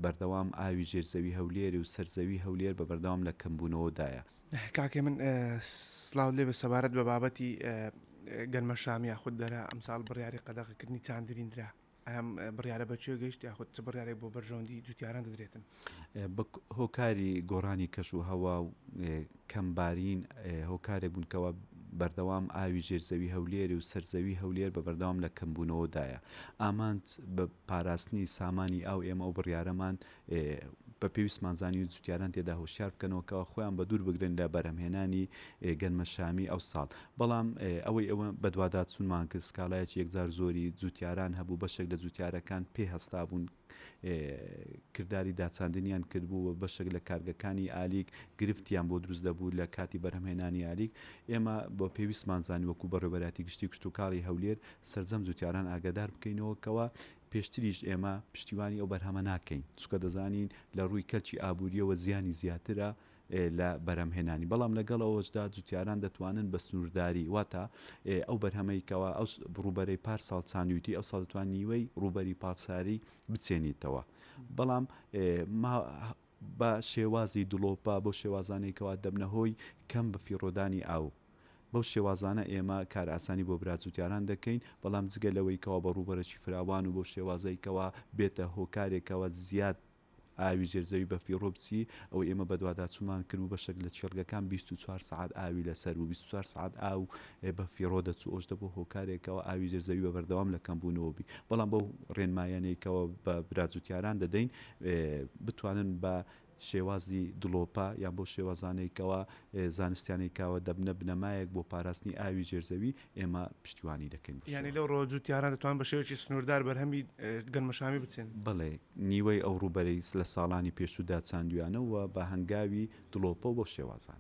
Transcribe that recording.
بەردەوام ئاوی ژێر زەوی هەولێر و سەر زەوی هەولێر بە بەردەوام لە کەمبوونەوەدایە. کاک هێمن سڵاوت لێبێ سەبارەت بە بابەتی گەنمەشامی یاخود دەرا ئەمساڵ بڕیاری قەدەغەکردنی چاندنی درا ئەم بڕیارە بە کوێ گەیشت یاخود چ بڕیارێک بۆ بەرژەوەندی جوتیاران دەدرێتن؟ بە هۆکاری گۆڕانی کەش و هەوا و کەم بارین هۆکارێک بوون کەوا بەردەوام ئاوی ژێر زەوی هەولێر و سەر زەوی هەولێر بە بەردەوام لە کەمبوونەوەدایە. ئامانج بە پاراستنی سامانی ئاو ئێمە ئەو بڕیارەمان بە پێویستمان زانی و جوتیاران تێدا هۆشیار بکەنەوە کەوا خۆیان بە دوور بگرن لە بەرهەمهێنانی گەنمەشامی ئەو ساڵ. بەڵام ئەوەی ئەوە بەدواداچوونمان کرد سکاڵایەکی یەکجار زۆری جوتیاران هەبوو بەشێک لە جوتیارەکان پێ هەستابوون کرداری داچاندنیان کردبوو و بەشێک لە کارگەکانی ئالیک گرفتیان بۆ دروست دەبوو لە کاتی بەرهەمهێنانی ئالیک ئێمە بە پێویستمان زانی وەکو بەڕێوەبەرایەتی گشتی کشتوکاڵی هەولێر سەرجەم جوتیاران ئاگادار بکەینەوە کەوا پێشتریش ئێمە پشتیوانی ئەو بەرهەمە ناکەین چونکە دەزانین لە ڕووی کەلکی ئابووریەوە زیانی زیاترە لە بەرهەمهێنانی بەڵام لەگەڵ ئەوەشدا جوتیاران دەتوانن بە سنوورداری واتە ئەو بەرهەمەی کەوا ئەو ڕووبەرەی پار ساڵ چاندویتی ئەو ساڵ دەتوان نیوەی ڕووبەری پارساری بچێنیتەوە بەڵام بە شێوازی دڵۆپە بەو شێوازانەی کەوا دەبنە هۆی کەم بەفیڕۆدانی ئاو بەو شێوازانە ئێمە کارئاسانی بۆ برا جوتیاران دەکەین، بەڵام جگە لەوەی کەوا بە ڕووبەرەکی فراوان و بەو شێوازەی کەوا بێتە هۆکارێک کەوا زیاد ئاوی ژێر زەوی بەفیڕۆ بچی، ئەوەی ئێمە بەدواداچوونمان کردبوو بەشێک لە کێڵگەکان 24 سەعات ئاوی لەسەر بوو، 24 سەعات ئاو بەفیڕۆ دەچوو، ئەوش دەبوو هۆکارێک کەوا ئاوی ژێر زەوی بە بەردەوام لە کەمبوونەوە بی، بەڵام بەو ڕێنماییانەی کەوا بە برا جوتیاران دەدەین بتوانن بە شێوازی دڵۆپە یان بەو شێوازانەی کەوا زانستیانەی کەوا دەبنە بنەمایەک بۆ پاراستنی ئاوی ژێرزەوی ئێمە پشتیوانی دەکەین بۆ یانی لەو ڕووە جووتیاران دەتوانن بە شێوەیەکی سنووردار بەرهەمی گەنمەشامی بچێنن؟ بەڵێ، نیوەی ئەو ڕووبەرەی لە ساڵانی پێشوودا چاندوویانە و بە هەنگاوی دڵۆپە و بەو شێوازانە.